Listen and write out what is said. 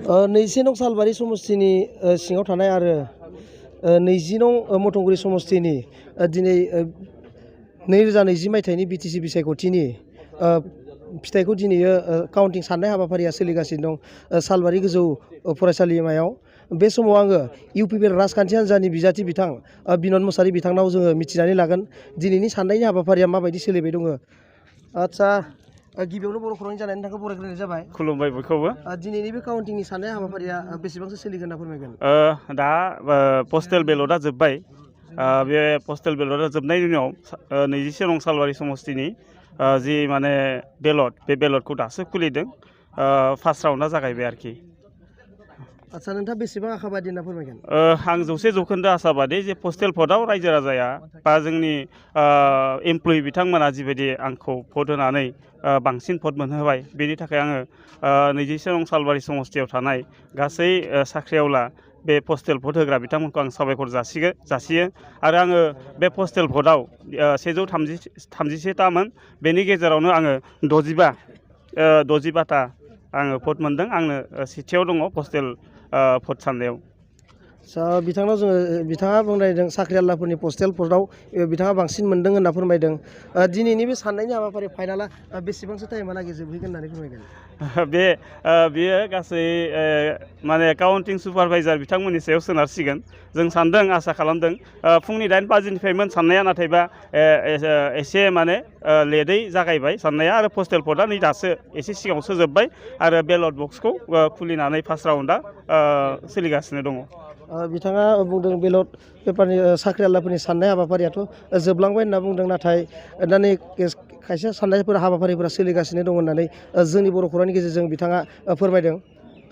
21 नं सालबारि समस्तिनि सिङाव थानाय आरो 20 नं मथंगुरि समस्तिनि दिनै 2020 मायथाइनि बिटिसि बिसायख'थिनि फिथाइखौ दिनै काउन्टिं साननाय हाबाफारिया सोलिगासिनो दं सालबारि गोजौ फरायसालिमायाव। बे समाव आङो इउपिपिएल राजखान्थि हान्जानि बिजाथि बिथां बिनद मुसाहारि बिथांनाव जोङो मिथिनानै लागोन दिनैनि साननायनि हाबाफारिया माबायदि सोलिबाय दङ। आदसा गिबियावनो बर' खौरांनि जानायनि नोंथांखौ बरायग्रोनाय जाबाय। खुलुमबाय बयखौबो। दिनैनि बे काउन्टिंनि साननाय हाबाफारिया बेसेबांसो सोलिगोन होनना फोरमायगोन? दा पस्टेल बेलटआ जोब्बाय। बे पस्टेल बेलटआ जोबनायनि उनाव 21 नं सालबारि समस्तिनि जि माने बेलट बे बेलटखौ दासो खुलिदों। फार्स्ट राउन्डआ जागायबाय आरोखि। आदसा नोंथाङा बेसेबां आशाबादि होनना फोरमायगोन? आं 100% आशाबादि जे पस्टेल भटआव रायजो राजाया बा जोंनि एमप्लयि बिथांमोना जिबायदि आंखौ भट होनानै बांसिन भट मोनहोबाय बेनि थाखाय आङो 21 नं सालबारि समस्तियाव थानाय गासै साख्रिआवला बे पस्टेल भट होग्रा बिथांमोनखौ आं साबायखर जासियो आरो आङो बे पस्टेल भटआव 137थामोन बेनि गेजेरावनो आङो 65टा आङो भट मोनदों। आंनो सेथियाव दङ पस्टेल भट साननायाव। बिथांनाव जोङो बिथाङा बुंनायदों साख्रिआवलाफोरनि पस्टेल भटआव बिथाङा बांसिन मोनदों होनना फोरमायदों। दिनैनि बे साननायनि हाबाफारि फाइनाला बेसेबांसो टाइमहालागै जोबहैगोन होननानै फोरमायगोन? बेयो गासै माने काउन्टिं सुपारभाइजार बिथांमोननि सायाव सोनारसिगोन। जों सानदों आसा खालामदों फुंनि 8 बाजिनिफ्रायमोन साननाया, नाथायबा एसे माने लेटै जागायबाय साननाया आरो पस्टेल भटआ नै दासो एसे सिगाङावसो जोब्बाय आरो बेलट बक्सखौ खुलिनानै फार्स्ट राउन्डआ सोलिगासिनो दङ। बिथाङा बुंदों बेलट पेपारनि साख्रिआवलाफोरनि साननाय हाबाफारियाथ' जोबलांबाय होनना बुंदों, नाथाय दा नै खायसे साननायफोर हाबाफारिफोरा सोलिगासिनो दं होननानै जोंनि बर' खौरांनि गेजेरजों बिथाङा फोरमायदों।